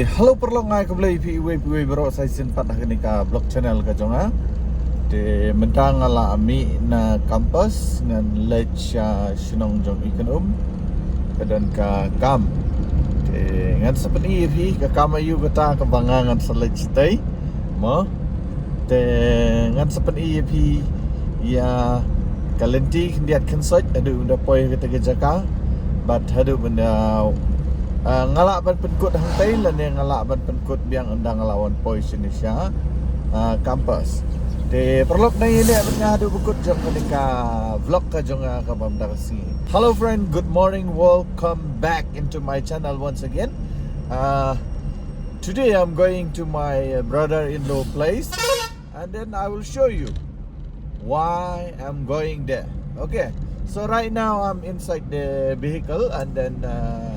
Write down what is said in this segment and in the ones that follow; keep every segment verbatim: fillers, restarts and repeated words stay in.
Hello paralok, nga ai khublei ïa phi iwei pa iwei baroh sa shisien pat ha kane ka vlog channel ka jong nga. Te mynta nga la mih na campus, ngan leit sha shnong jong i Kynum, ka don ka kam. Te ngan sa pyni ïa phi ka kam aïu kata kaba nga ngan sa leit shatei, mo. Te ngan sa pyni ïa phi ïa ka lynti khyndiat khynsoit haduh ban da poi ha kata ka jaka, bad haduh ban da, ah, nga lah ban pynkut hangtei lane nga lah ban pynkut biang ynda nga la wan poi shane sha, ah, campus. Te paralok, nang ïa leh bad nga haduh ba kut jong kane ka vlog ka jong nga kaba mynta ka sngi. Hello friend, good morning, welcome back into my channel once again. Uh, today I'm going to my brother-in-law place, and then I will show you why I'm going there. Okay, so right now I'm inside the vehicle, and then, uh,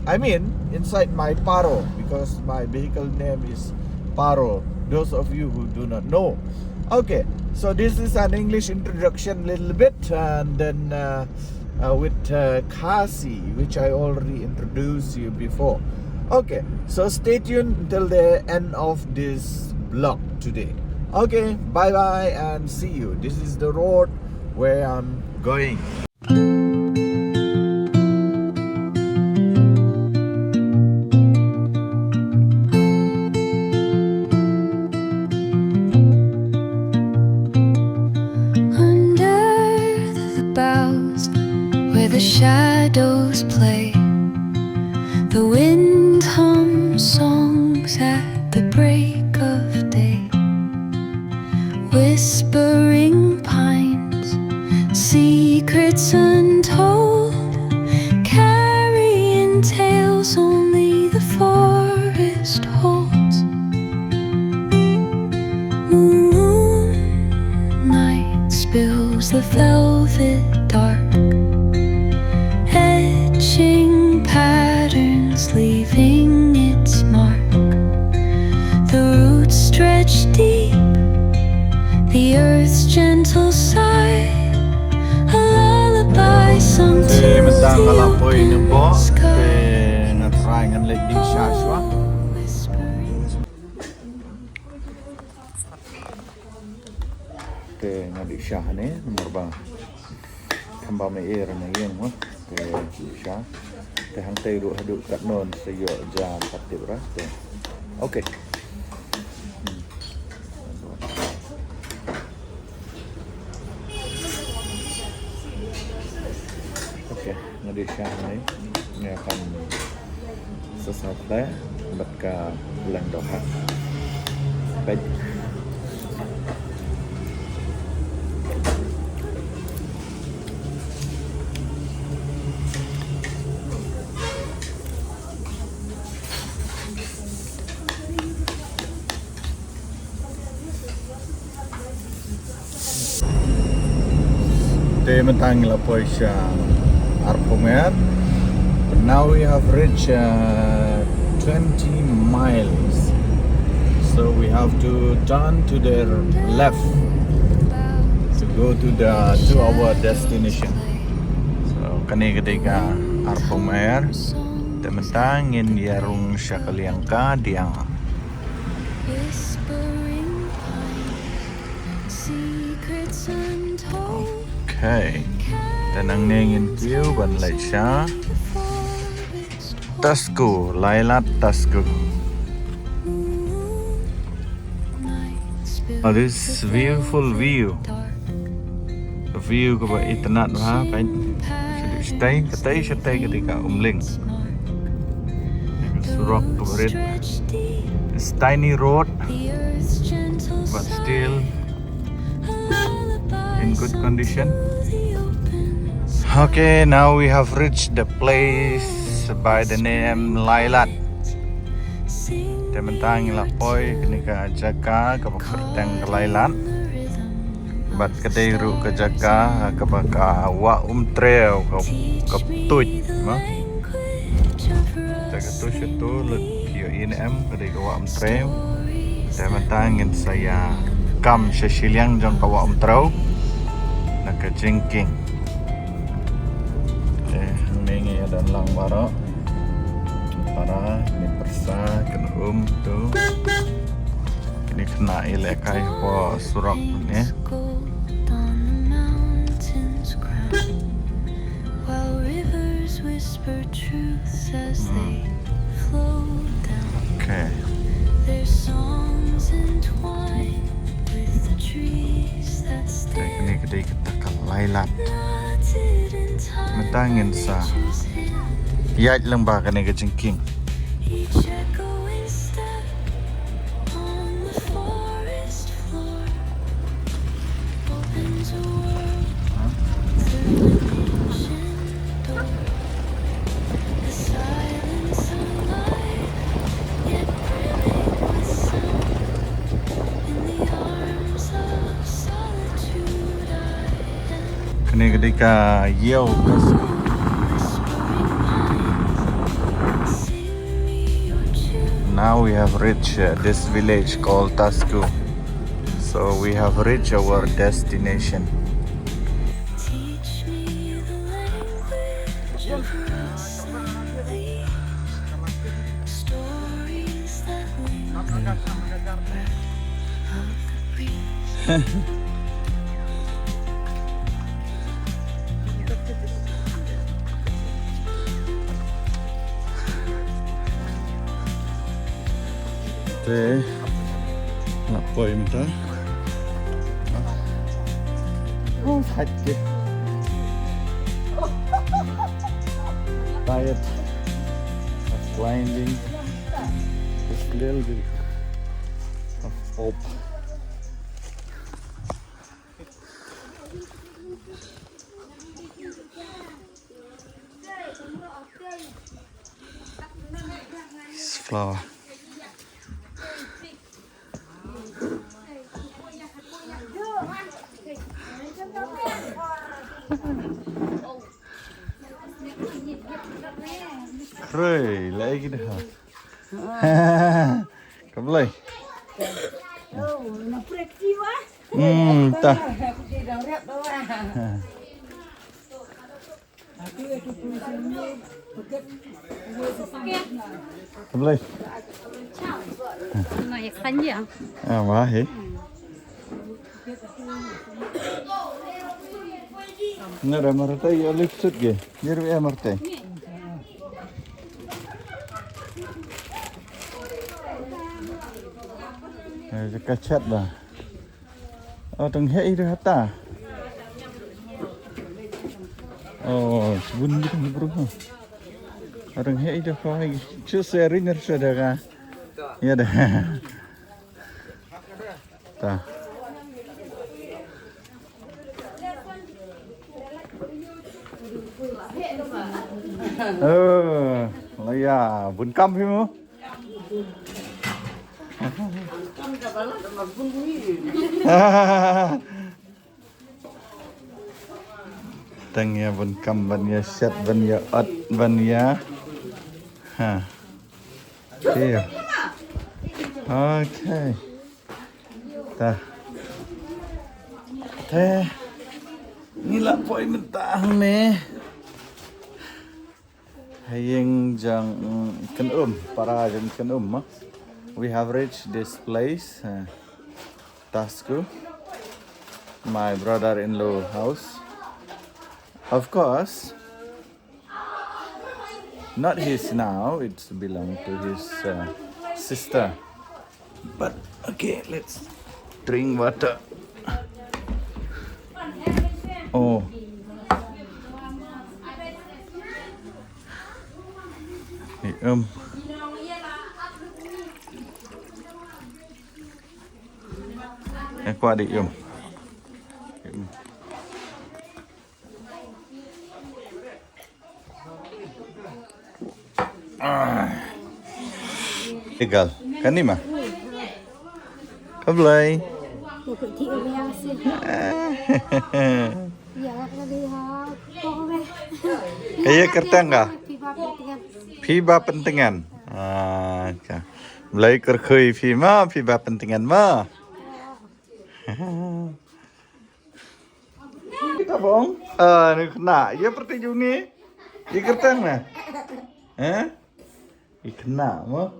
I mean, inside my Paro, because my vehicle name is Paro. Those of you who do not know. Okay, so this is an English introduction, little bit, and then, uh, uh, with, uh, Khasi, which I already introduced you before. Okay, so stay tuned until the end of this vlog today. Okay, bye bye and see you. This is the road where I'm going. Under the boughs where the shadows play, the wind hums songs at the break of day. Whispering pines, secrets untold, carrying tales only the forest holds. Moonlight spills the velvet dark, etching patterns, leaving its mark. The roots stretch deep, the earth's gentle sigh, a lullaby sung till the open sky. Te mynta nga la poi na bor, te nga try ngan leit dih sha shuwa. Te nga dih sha hangne namar ba kham bam ei ei na ïing mo. Te dih sha. Te hangtei ruh haduh katno sa ïoh ja pat tip ra te. Okay. Hmm. Okay, nga dih sha hangne. Nga kan sa sngap leh bad ka lang dohah. Bye. Te mynta ngi la poi sha arphew mer. Now we have reached, uh, twenty miles. So we have to turn to the left to go to the, to our destination. So kane ka dei ka arphew mer. Te mynta ngin ïa rung sha ka liang ka diang. Okay. Te nangne ngin kiew ban leit sha Tasko, Lailat Tasko. Oh, this beautiful view. View kaba itynnad bha, peit. Shatei, shatei, shatei ka dei ka Umling. Surok kaba rit. It's tiny road, but still in good condition. Okay, now we have reached the place by the name Lailat. Te mynta ngi la poi kane ka jaka kaba kyrteng ka Lailat. Bad ka dei ruh ka jaka kaba ka Wah Umtrew ka, ka tuid, ma. Te ka tuid sha tu, lada phi ïohi ne em, ka dei ka Wah Umtrew. Te mynta ngin sa ïa kam sha shiliang jong ka Wah Umtrew na ka jingkieng. Te hangne ngi ïa don lang baroh. Para, ngi pyrsa Kum tu. Kine khynnah i lehkai hapoh surok ne. Gold on the mountain's crown, while rivers whisper truths as they flow down. Okay. Their songs entwine with the trees that stand. Kane ka dei kata ka lailap. Mynta ngin sa ïaid lyngba kane ka jingkieng. Each echoing step on the forest floor opens a world through an ancient door. The silence alive, yet brimming with sound. In the arms of solitude, I am. Kane ka dei ka ïew ka. Now we have reached uh, this village called Tasku. So we have reached our destination. Teach me the language of rustling leaves, stories that linger. Te nga poi mynta. Oh, sakit. Tired of climbing this little bit of up. Flower. Khrei, lei ki dah. Ka Blei. Hmm, ta. Ka Blei. Na ya sanja. Ah, wah, he. Na da martai ya lipsut ge. Jer ya martai. Eh, ka chat ba. Oh, tang hei dah ta. Oh, bun gitu bro. Orang hei dah kau hai. Cus ya ringar sudah ka. Ya dah. Ta. Oh, lah ya, bun kam phi mo. Tang ya bun kam ban ya shet ban ya ot ban ya. Ha. Okay. Okay. Ta. Te. Ngi la poi mynta hangne. Ha ïing jong, mm, Kynum, para jong Kynum, ma. We have reached this place, uh, Tasku, my brother-in-law house. Of course, not his now, it's belong to his, uh, sister. But okay, let's drink water. Oh. Di um. Eh, kuat di um. Di um. Ah. Egal. Kan ni ma? Ka Blei. Ka ïa kyrteng ka? Phi ba Pyntengan. Ah, ka. Blei kyrkhu ïa phi ma, phi ba Pyntengan ma. Kita bong. Ah, ni kena. Ïa pyrteng jong ni. Ïa kyrteng na. Eh? Ïa kena mo.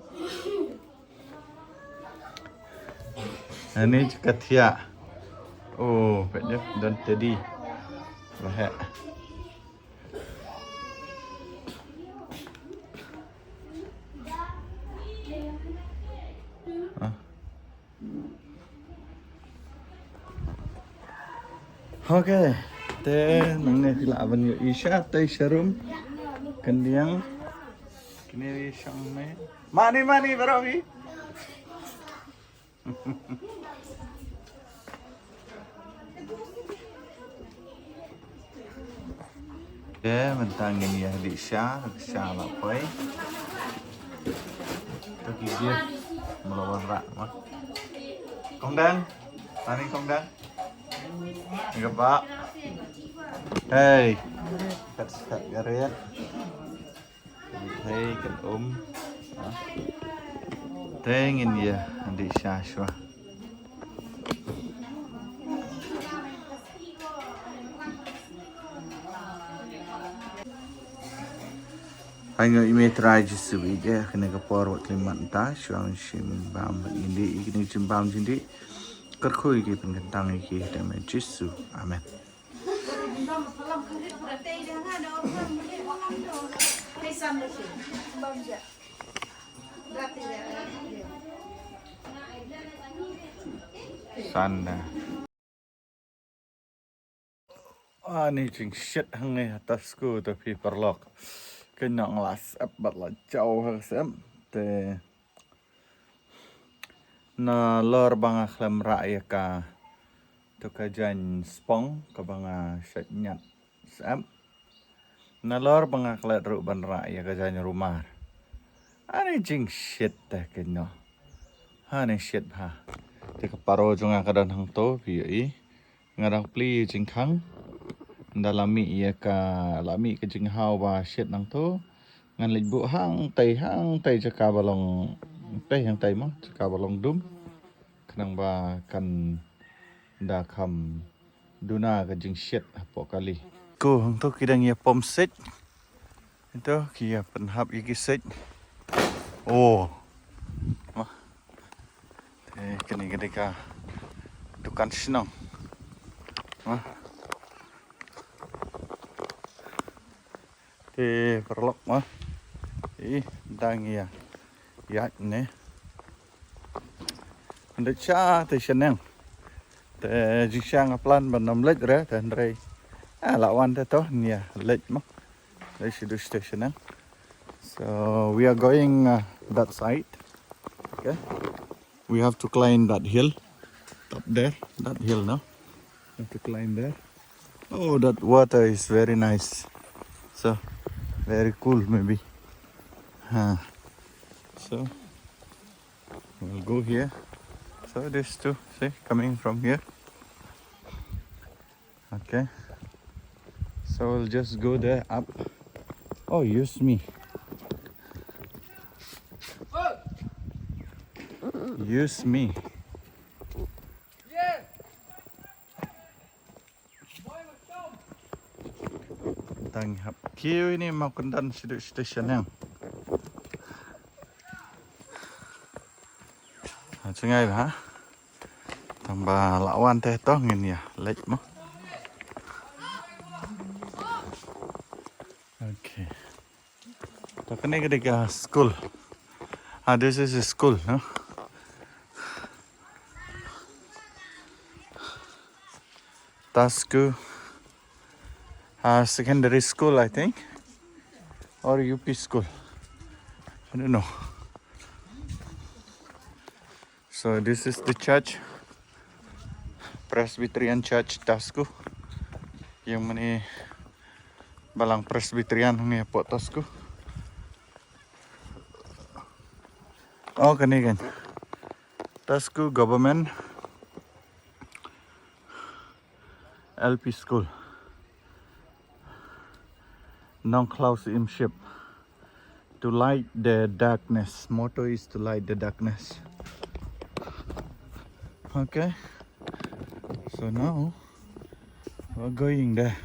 Ani ka thiah. Oh, pet deh, don teddy. Lahek. Ah. Okay. Te nangne phi lah ban ïohi sha tei sha room. Kyndiang. Kine ri shang me. Mani mani baroh phi. Te mynta ngin ïa dih sha, sha la poi. To ki gift. Mula wan rak ma. Kong Dang. Ani Kong Dang. Ga ba. Hey. Kat kat garet. Hei kan um. Ha? Te ngin ïa dih sha shuwa. Hai ngi ïa i Trai Jisu ïa kane ka por wat klim mat ta shuwa ngin shim bam ngin dih ïa kane ka jingbam jingdih. Kyrkhu ïa ki pynkyntang ïa ki ha ïing Jisu. Amen. Sanda. Ani jingshit hangne ha Tasku to phi paralok. Kynnoh la sep bad la jaw ha sep. Te nalor ba nga khlem rah ïa ka, to ka jaiñ spong kaba nga shait ñiad sep. Nalor ba nga klet ruh ban rah ïa ka jaiñ rumar. Ani jingshit te kynnoh. Ani shit bha. Te ka paro jong nga ka don hangto phi ïohi. Nga dang plie jingkhang. Nda la mih ïa ka, la mih ka jinghaw ba shit nangto. Ngan leit buh hangtei, hangtei jaka ba long, tei hangtei mo, jaka ba long dum. Khnang ba kan da kham duna ka jingshit hapoh kali. Ko hangto ki dang ïa pom sej. Ito ki ïa pynhap ïa ki sej. Oh. Wah. Te kane ka dei ka dukan shnong. Wah. Te paralok ma. Ih, dang ïa. Ïa ne. Nda cha te shaneng. Te jingsha nga plan ban ym leit re te hynrei. Ah, la wan te to nia leit mo. Leit sha du station eh. So we are going uh, that side. Okay. We have to climb that hill. Up there, that hill, no? Have to climb there. Oh, that water is very nice. So, very cool, maybe. Huh. So, we'll go here. So, these two, see, coming from here. Okay. So, we'll just go there up. Oh, use me. Use me. Tang hap kiew ini mau kendan sidu station yang. Ha, chengai ha. Tang ba lawan teh toh ngin ya lek mo. Okay. To kane ka dei ka school. Ah, this is a school, no? Tasku uh, secondary school, I think, or U P school. I don't know. So this is the church, Presbyterian Church Tasku. Yang mani balang Presbyterian ngi pot Tasku. Oh, kani kan. Tasku Government L P School. Nongkhlaw Syiemship. To light the darkness. Motto is to light the darkness. Okay. So now we're going there.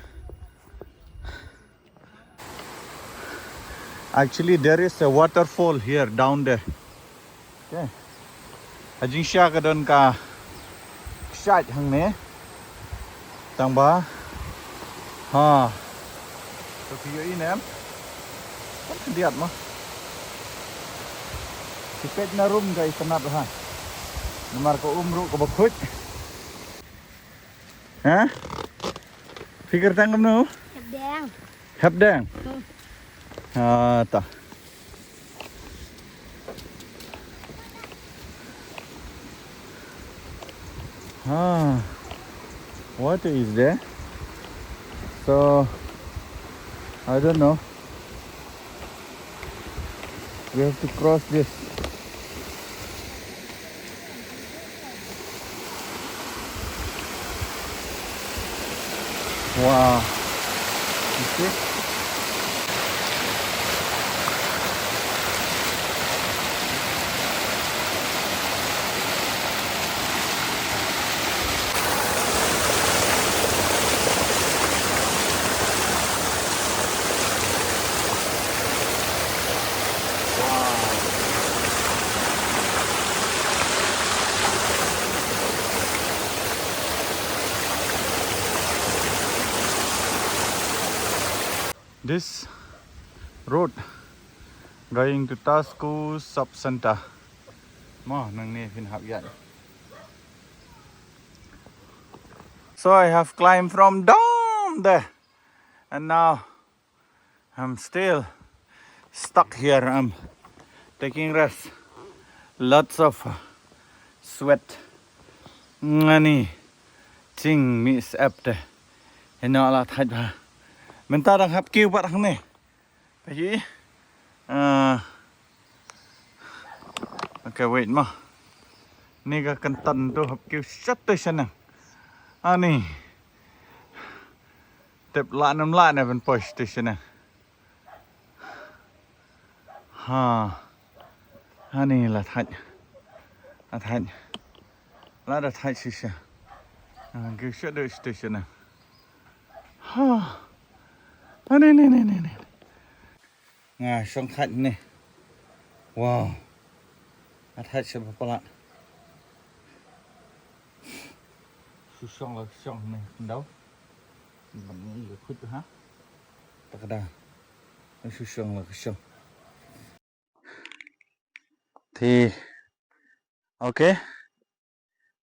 Actually, there is a waterfall here down there. Okay. Ka jingshisha ka don ka kshaid hangne. Tang ba. Ha. To phi ïohi ne em? Kan khyndiat mo. Ki peit na rum ka itynnad ha. Namar ka um ruh kaba khuid. Ha? Phi kyrteng kumno? Hepdeng. Hepdeng. Hmm. Ah, ta. Ah, water is there. So, I don't know. We have to cross this. Wow. You see? This road going to Tasku sub center. Mo, nangne phin hap ïaid. So I have climbed from down there, and now I'm still stuck here. I'm taking rest. Lots of, uh, sweat. Ngani ching mi sep te. Ino la thait ba. Mynta dang hap kiew pat hangne. Phi. Ah. Okay, wait mo. Ni ka kynton to hap kiew shat te shanang. Ani. Tip la nam la ne ban poi station ne. Ha. Ani la thait. La thait. La da thait shisha. Ah, kiew shat te station ne. Ha. Ani ni ni ni ni. Nga shong thait ne. Wow. Nga thait sha ba palat. Shu shong la shong ne ndau. Ban ngi le khut ha. Takada. Shu shong la shong. Ti. Okay.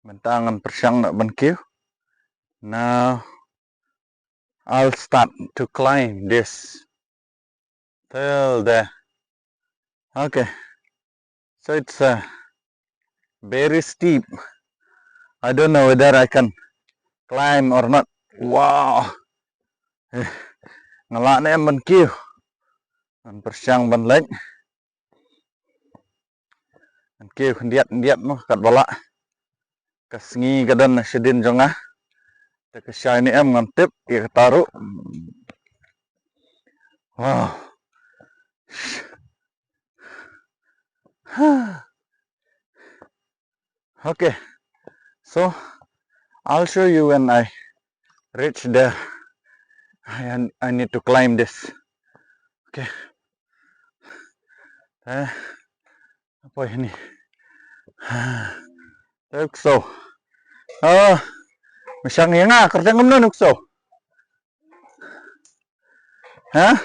Mynta ngan pyrshang na ban kiew. Now I'll start to climb this till there. Okay. So it's, uh, very steep. I don't know whether I can climb or not. Wow. Eh, nga lah ne em ban kiew. Ngan pyrshang ban leit. Ngan kiew khyndiat khyndiat mo katba lah. Ka sngi ka don na shadien jong nga. Te ka shai ne em ngam tip ïa kata ruh. Wow. Okay. So I'll show you when I reach there. I, I need to climb this. Okay. Eh, apa ini? Te u ksew. Ah, mynshem ïa nga, kyrteng kumno u ksew? Ha?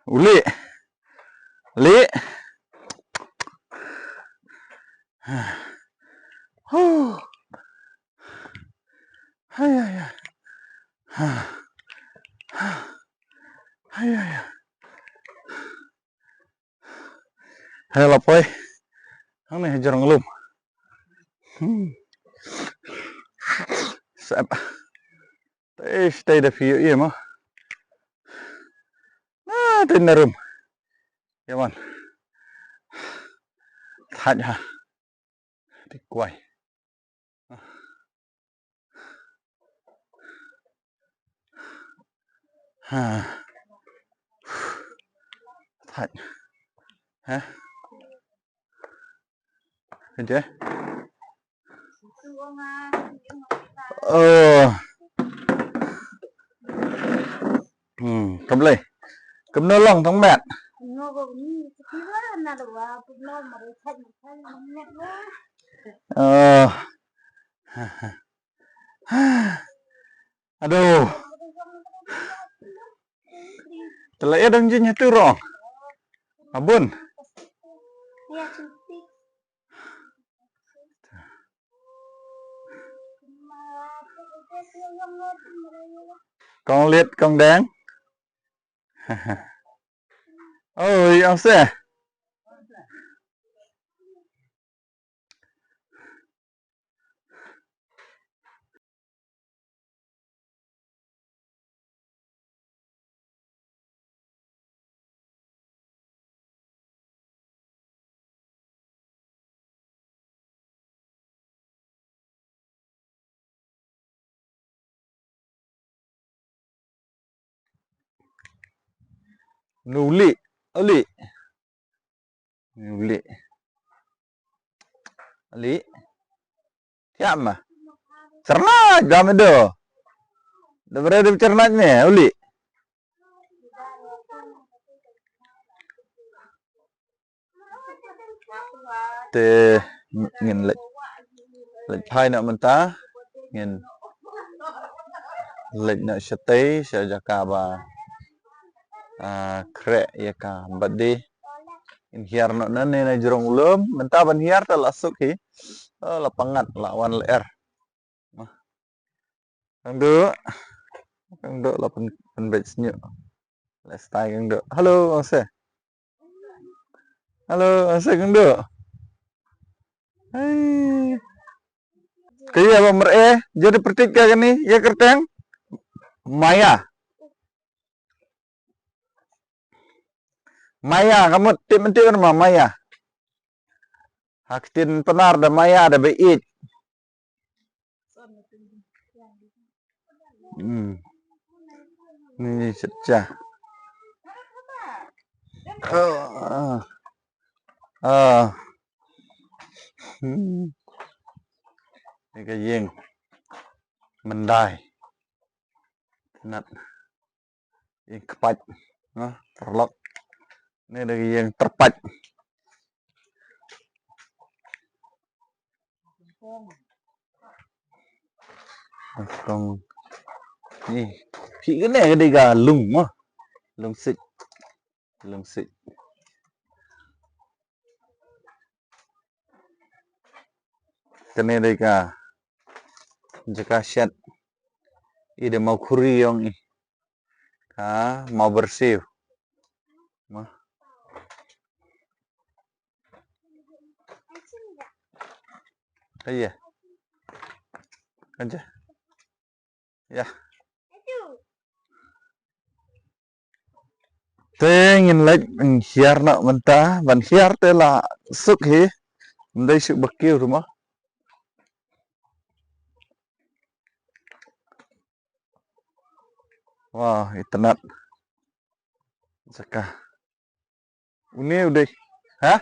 U Lieh. Lieh. Huh. Hai, hai, hai. Hai, hai, hai. Hai, la poi. Hangne ha jrong lum. Hmm. Sep. Te stay da phi ïohi mo. Na te na rum. Yaman. Thait ha. Te kwai. Ha. Thait. Ha. Ente. Oh. Hmm, khublei. Kumno long tang met? Oh. Aduh. Te la ïa dang jin ha tu rong. Abun. Kong Liet, Kong Deng. Oi, ong se. Nuli, Uli. Uli. Uli. Siapa? Cernak, dam itu. Udah berada cernak ni, Uli. Te ngin leit, leit phai noh mynta, ngin leit noh shatei sha jaka ba, ah, khreh ïa ka birthday. Ngin hiar noh na ne na jrong lum mynta ban hiar te la suk hi. Oh, la pyngngad la wan lyer. Kong Duh. Kong Duh la pyn, pynbeit sniew. La style Kong Duh. Hello, ong se. Hello, ong se Kong Duh. Hai. Kaya ba mer eh, jadi pertit ka kani, ya kerteng. Maya. Maya, ka mut tip mentip ma Maya. Ha ktien Pnar da Maya da ba ïeit. Hmm. Ni chet cha. Oh, ah. Ah. Hmm. Ni ka ïing. Myndai. Nat. Ïing kpait. Nah, terlok. Ni da ka ïing terpait. Tong. Ni. Phi kane ka dei ka lung mo. Lung sik. Lung sik. Kane dei ka jaka shet. I dei mawkhuri ong i. Ka mawbyrsiew. Ma. Aja. Aja. Ïa. Te ngin leit ban hiar noh mynta, ban hiar te la suk hi. Ym dei suk ba kiew ruh mo. Wah, itynnad. Jaka. Une u dei. Ha?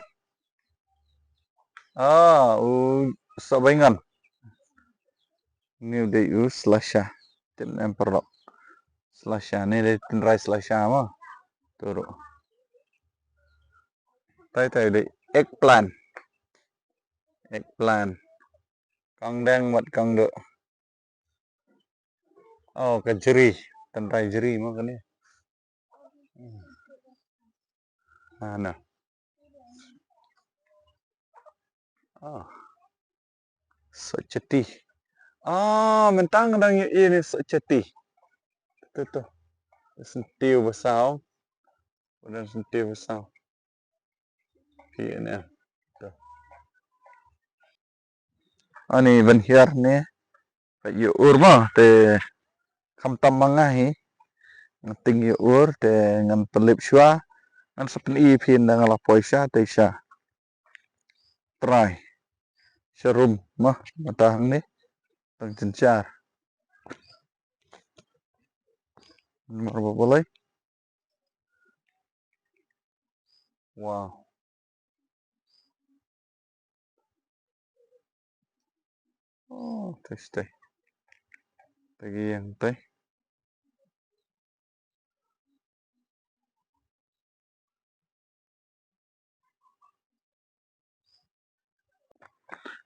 Ah, u sohbaingan. Une u dei u slasha. Tip ne em paralok. Slasha, une dei tynrai slasha mo. Te ruh. Tai tai u dei eggplant. Eggplant. Kong Deng bad Kong Duh. Oh, ka jri. Tynrai jri mo kane. Ah, na. Ah. Sohchati. Ah, mynta nga dang ïohi ne sohchati. To, to. Syntiew ba saw. Ba don syntiew ba saw. Phi ne. To. Ani ban hiar ne. Peit ïa ur mo te khamtam ma nga hi. Nga tieng ïa ur te ngan pynlip shuwa. Ngan sa pyni phi ynda nga la poi sha te sha. Trai. Sha rum mo mynta hangne. Tang jynjar. Mar ba balei. Wow. Oh, tei, tei. Tei ïa tei.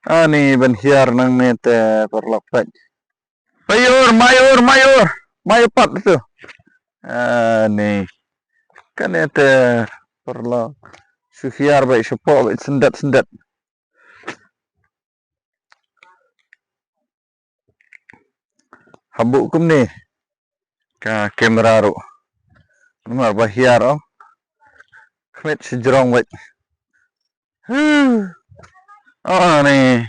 Ani ban hiar nangne te paralok peit. Mayur, mayur, mayur. Mayur pat tu. Ani. Kane te paralok. Shu hiar beit shapoh beit syndet syndet. Habu kumne ka kamera ruh. Namar ba hiar ong. Khmih shi jrong beit. Huh. Oh, ni.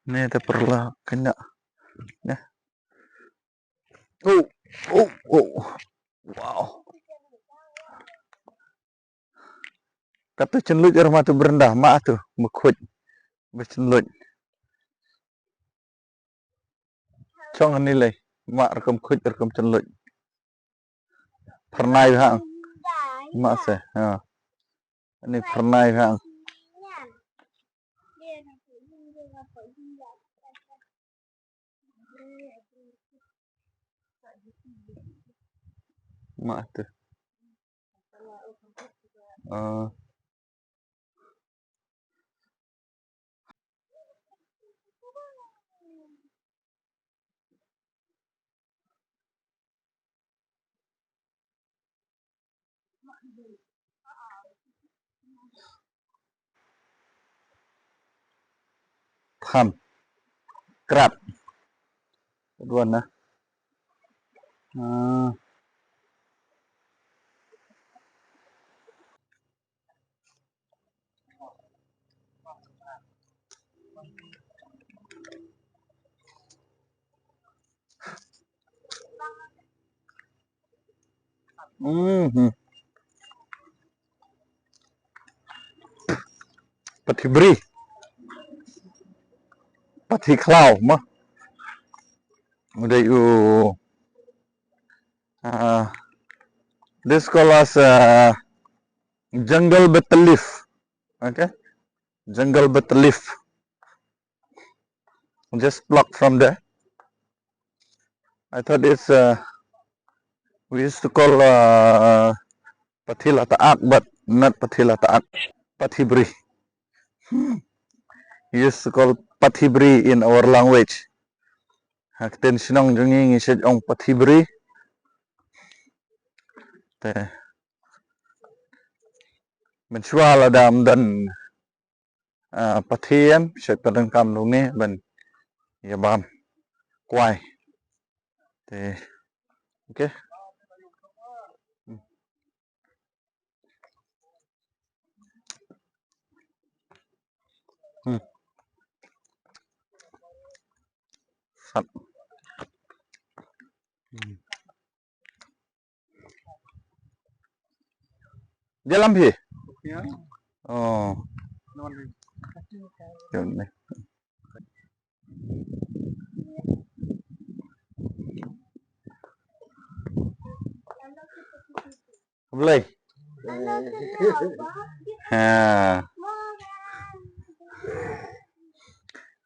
Ni te paralok kane. Ni. Oh, oh, oh. Wow. Katu chynluit er ma tu Brenda, ma tu, mukhuit. Ba chynluit. Chong hani lei, ma rukom khuit rukom chynluit. Phyrnai hang. Ma se, ha. Ani phyrnai hang. Ma tu. Ah. Tham. Krat. Duan na. Ah. Mhm. Pathi bri. Pathi khlaw ma. Udah u. Uh, this call as, uh, jungle betel leaf. Okay? Jungle betel leaf. Just pluck from there. I thought it's, uh, we used to call, uh, pathi lata ak, but not pathi lata ak. Pathi bri. Hmm. We used to call pathi bri in our language. Ha ktien shnong jong ngi ngi shait ong pathi bri. Te. Mynshuwa lada ym don, ah, pathi em, shait pyndonkam lane ban ïa bam kwai. Te. Okay. Hmm. Sat. Hmm. Jalan phi? Ya. Oh. Jalan ni. Khublei. Ha.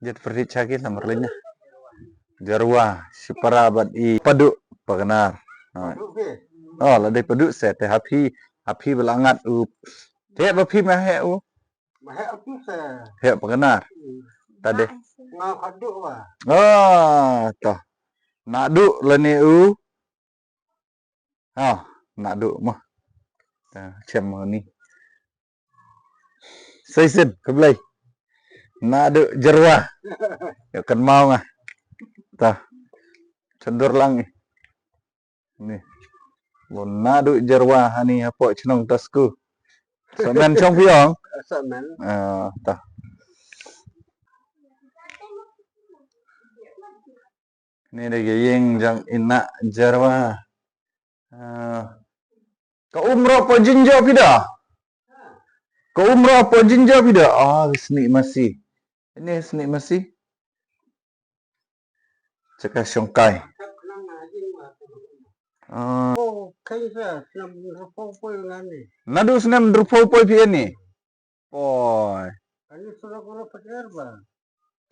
Jet pyrthei chaki lamar lenya. Jarwa, shipara bad i padu, pagnar. Ha. Oh, la dei padu se te ha phi, ha phi ba la ngat u. Te ba phi ma he u. He pagnar. Tade. Nga khadu wa. Ah, to. Nadu lane u. Ah, nadu mo. Ta chem mo ni. Seisin, khublei. Nadu jarwa. Ïa kan mau nga. Ta. Cendur lang ni. Ni. Bun nadu jarwa hani hapoh chnong Tasku. Samen chong piong. Samen. Ah, ta. Ni da ïing jong ina jarwa. Ah. Ka umro po jinjo pida. Ka umro po jinjo pida. Ah, sni masi. Ini sni masi. Chaka shongkai. Ah. Oh, kaisa snam rupo poi ngani. Nadu snam rupo poi phi ani. Poi. Ani sura kuro pater ba.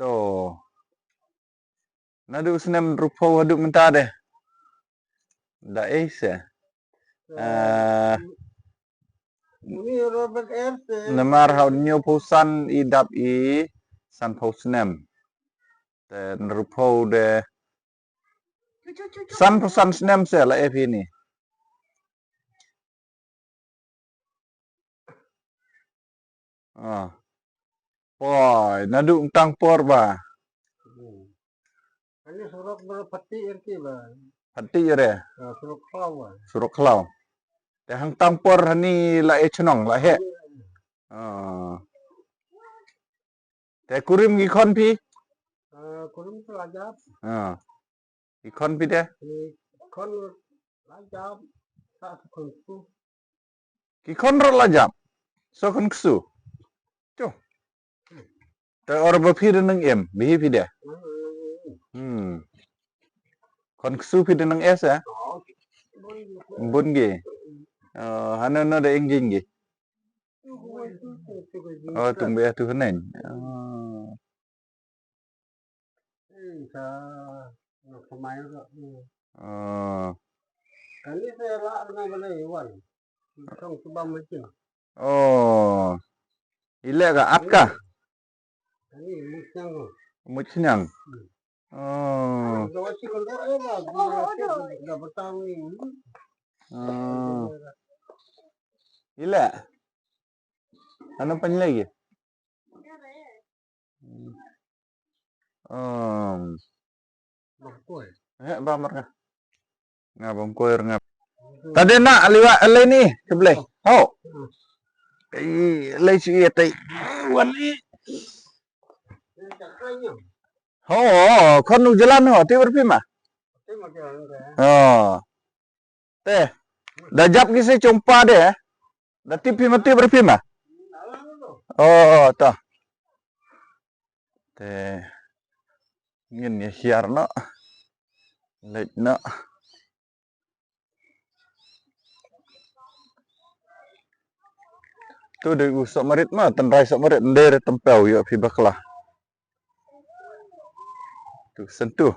To. Nadu snam rupo hadu mynta de. Da eh se. Ah. Uni Robert Ernst. Namar ha u hynñiew phew san i dap i Sanphew snem. Te hynriewphew de sanphew san snem se la ïa phi ni. Ah. Poi, naduh tang por ba. Hmm. Ani surok ber pati erti ba. Pati ere. Ah, surok khlaw ba. Surok khlaw. Te hangtang por hani la e chnong la he. Ah. Te kurim ki khon phi? Ah, kurim tu la jap. Ah. Ki khon phi de? Ki khon la jap. Sa khon tu. Ki khon ruh la jap. Sa khon ksu. Chu. Te or ba phi de nang em, bihi phi de. Hmm. Khon ksu phi de nang es eh? Bun gi. Oh, hano no de ing jing gi. Oh, tung be tu hnen. Oh. Hmm, sa, na kumai ka. Hmm. Ah. Kali sa la na bale wan. Tong tu ba machin. Oh. Ile ka at ka? Kali muchang. Muchang. Hmm. Oh. Dawa si ko do e ba. Da batang ni. Ah. Ile. Ano pan lagi? Hmm. Um. Bangkoi. Eh, ba mar nga. Nga bangkoi nga. Tadi na aliwa alai ni, keblai. Ho. Eh, lai si ya tai. Wan ni. Ho, khon u jalan ho, ti berpi ma. Oh. Te. Da jap ki se chumpa de. Da tip phi ma tip re phi ma. Oh, ta. Te. Ngin ïa hiar noh. Leit noh. Tu dei u sohmarit ma, tynrai sohmarit, nder tympew ïoh phi bakla. Tu sentuh.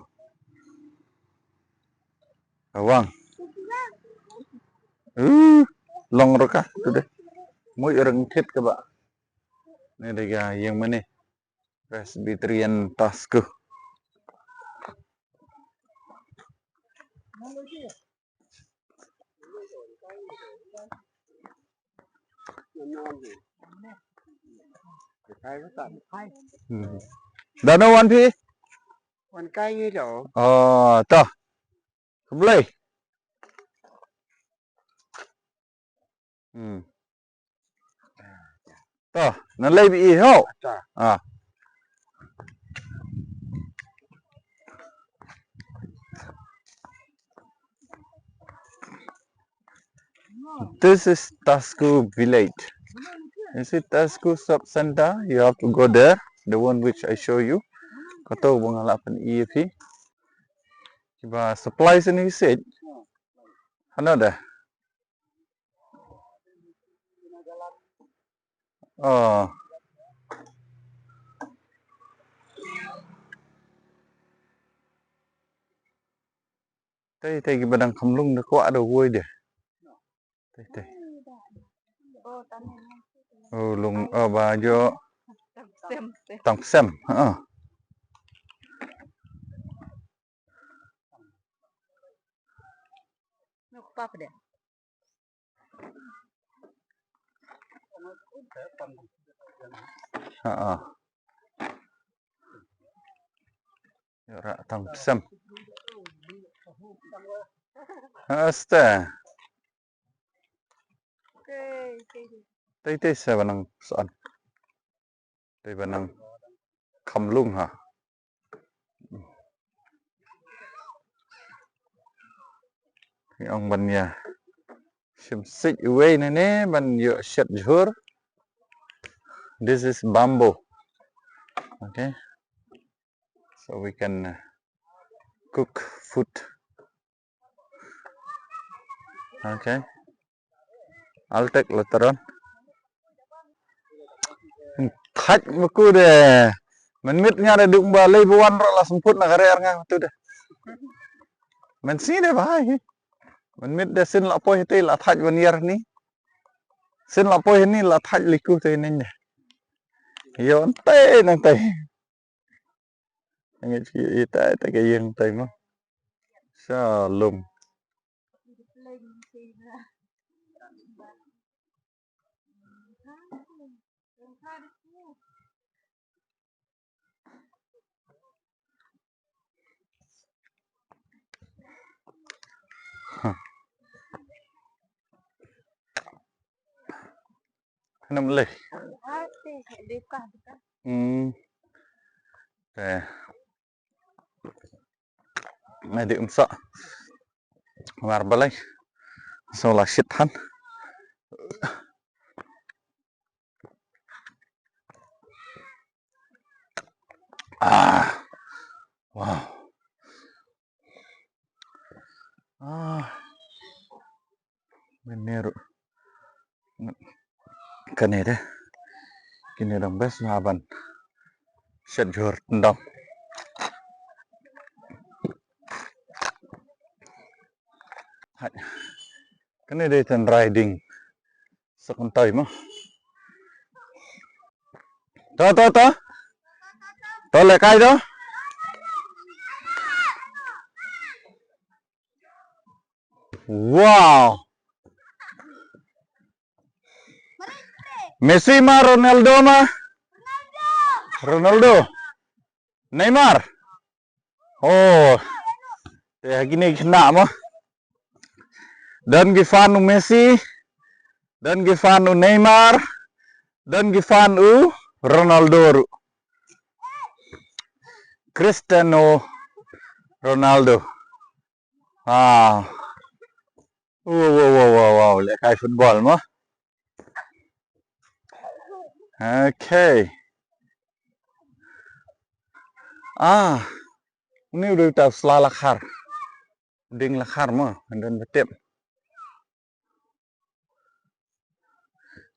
Awang. Uh, long raka tu deh. Mui orang kit ke ba. Ni dega yang mana? Presbyterian Tasku. Hmm. Dano wan phi? Wan kai ngi do. Oh, to. Khublei. Hmm. To, na lei bi i ho. Ah. This is Tasku village. You see Tasku sub center, you have to go there, the one which I show you. Kato bang la pan i phi. Kiba supply sini sit. Hano da. Oh. Tei tei kiba dang kham lung da kwah da woi de. Tei tei. Oh lung oh ba jo. Tang sem. Ha. Nuk pap de. Ha ah. Rak tang sem. Asta. Tei tei sa ba nang soan. Tei ba nang kham lung ha. Ngi ong ban ïa shim sik uwei ne ne ban ïoh shet jhur. This is bamboo. Okay. So we can uh, cook food. Okay. I'll take later on. Thaj ma ku de. Men mit nga de duk ba lei ba wan ro la semput na kare ar nga tu de. Men si de ba hai. Men mit de sin la poi te la thaj ban yer ni. Sin la poi ni la thaj liku te ni de. Yo te nang te. Ngi ki i tai tai ka ïing tai mo. Shalom. Hanam leh. Hmm. Eh. Ngai di umsa. Mar balai. So la shit han. Ah. Wow. Ah. Mynne ruh. Kane de. Kine dang best ma ban. Shet jhur tendang. Hai. Kane de ten riding. Sa kyntai mo. To, to, to. To leh kai to. Wow. Messi ma, Ronaldo ma. Ronaldo. Neymar. Oh. Te ha kine ki khynnah mo. Don ki fan u Messi. Don ki fan u Neymar. Don ki fan u Ronaldo ruh. Cristiano Ronaldo. Ah. Wow, wow, wow, wow, wow. Leh kai football mo. Okay. Ah. Une u dei uta u sla lakhar. Dieng lakhar mo, don ba tip.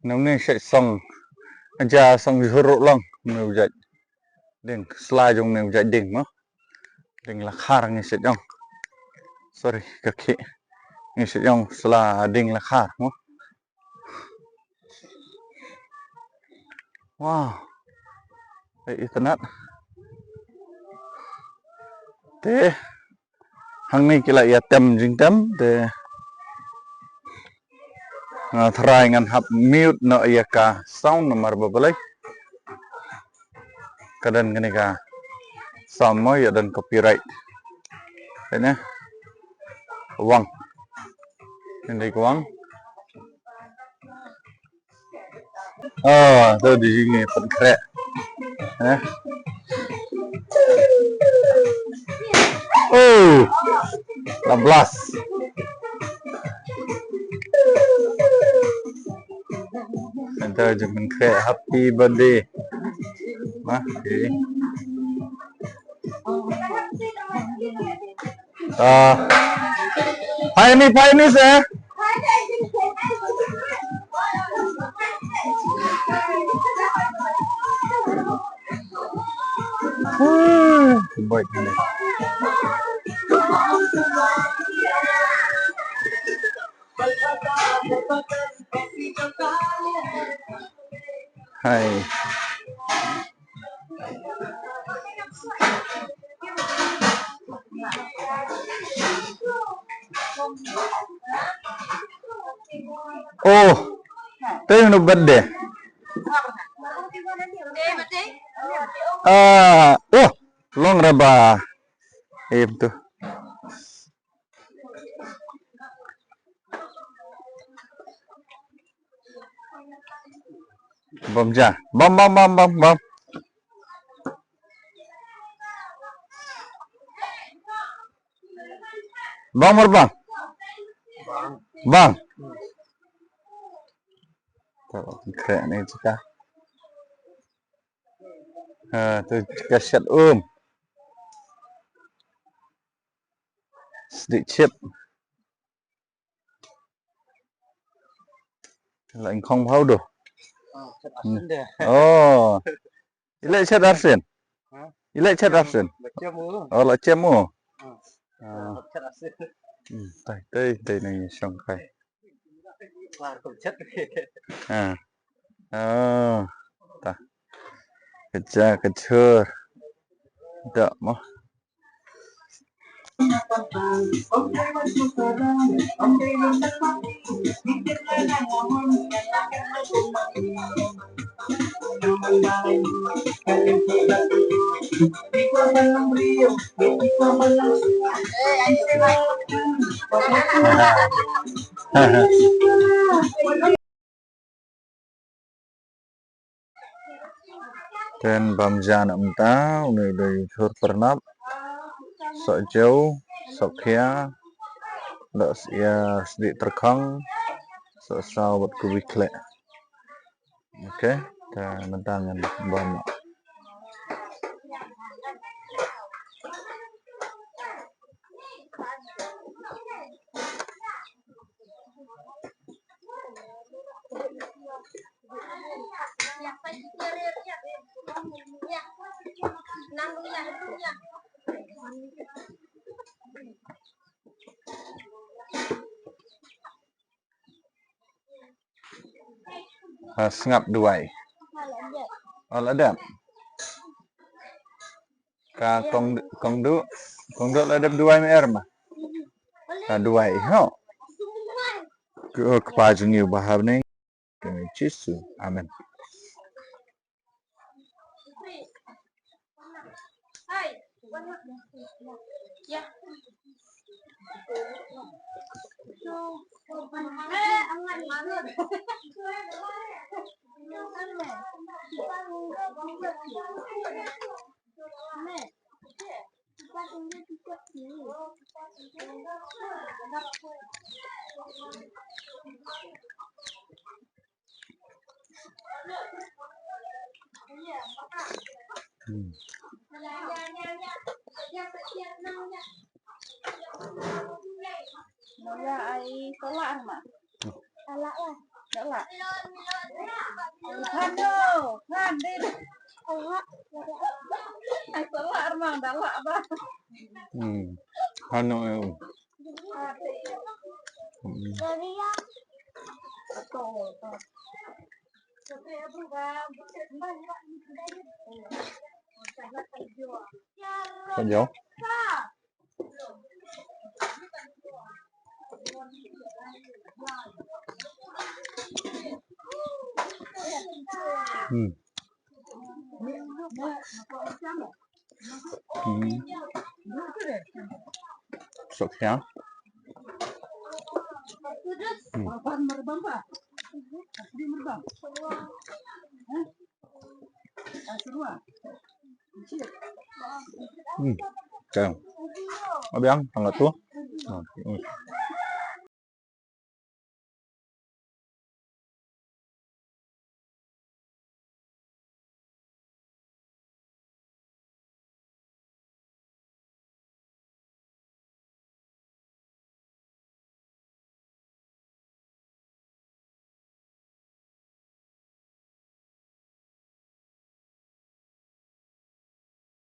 Namne shet song. Aja song jhur ruh long. Une u jait dieng, sla jong une u jait dieng mo. Dieng lakhar ngi shet jong. Sorry, ka khih. Ngi shet jong sla dieng lakhar mo. Wow. Ei, itynnad. Te hangne ki la ïa tem jingtem te nga tharai ngan hap mute noh ïa ka sound namar ba balei ka don kane ka sound mo ïa don copyright. Kane wang. Kane ka wang. Oh, to di jingïapynkhreh. Eh. Oh. La blast. Ynda jingpynkhreh happy birthday. Nah, okay. Ah. Hai ni, hai ni sir. Baik ni. Hai. Oh, te ino birthday? Ah, oh, long raba. Em tu. Bam ja. Bam, bam, bam, bam, bam. Bam, mar bam. Bam. Tau kre ni cika. Ha, tu cika shet um. Sdik chip. La ingkhong bhau do. Oh. Ile chet arsen. Ile chet arsen. Oh, la chemo. Ah. Tai, tai, tai nang shong kai. Ah. Oh. Ta. Kacha, kachur. Da mo. Ten bam jan amta, uni da yu chur pernap, sok jew, sok khia, da sia sdi terkang, sok saw bat kubi klek. Okay, ta mentang ngan bam. Ha, sngap duwai. Oh, la dep. Ka kong, kong du, kong du la dep duwai me er ma. Ka duwai ho. Ko Kpa jong ngi ba ha bneng. Kong Jisu. Amen. Hmm. Mula ai tolak ma. Tolak lah. Tolak. Hano, han din. Tolak. Ai tolak ma, tolak ba. Hmm. Hano, eh. Hmm. Kau jauh? Hmm. Hmm. Sok siang. Hmm. Hmm. Siang. Abiang, tangga tu. Hmm.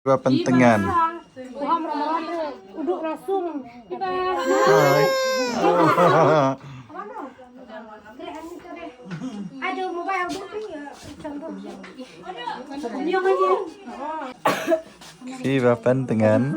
Ba pentengan. Hai. Phi ba pentengan.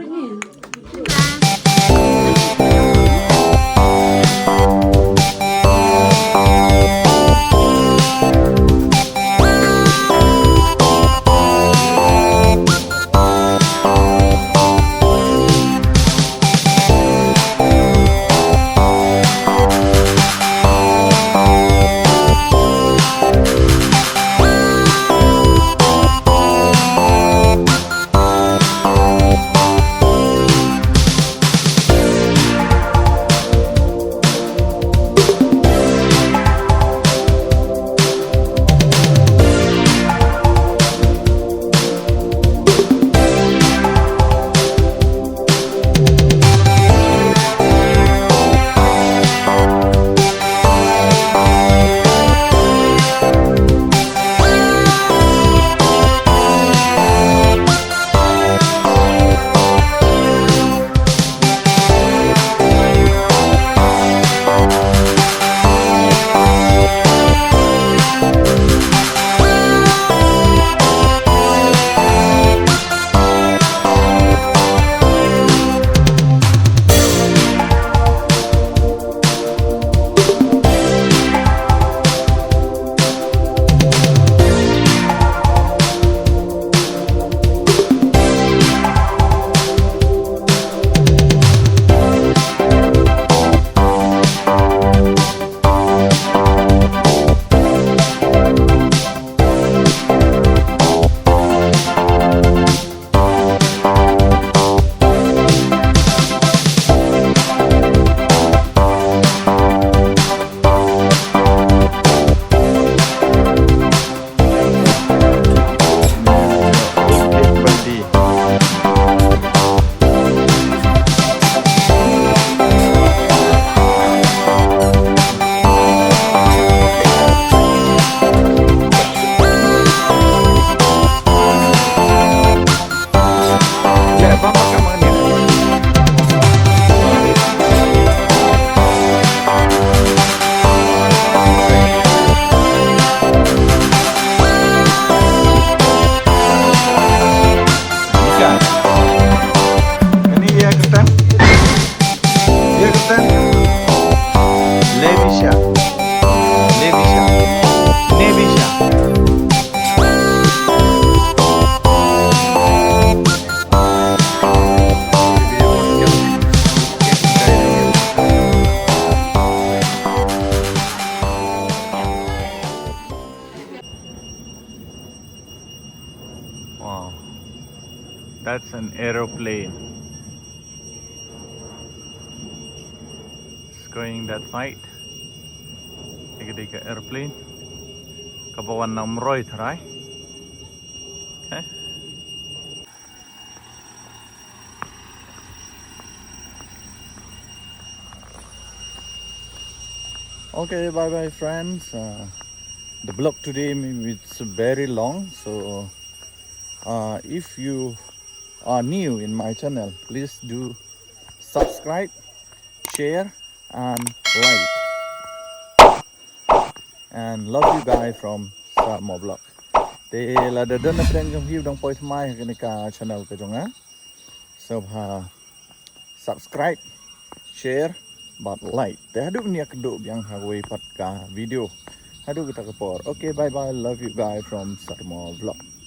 Wow, that's an aeroplane. It's going that side. Ika dika aeroplane. Kaba wan na Umroi tharai. Okay. Okay, bye bye friends. Uh, the vlog today maybe it's very long, so uh, if you are new in my channel, please do subscribe, share and like. And love you guys from Sarmo Vlog. Te lada don na pdeng jong phi u dang poi thymmai ha kane ka channel ka jong nga, sngewbha subscribe, share bad like. Te haduh ban ïakynduh biang ha kawei pat ka video. Haduh kata ka por. Okay, bye bye. Love you guys from Sarmo Vlog.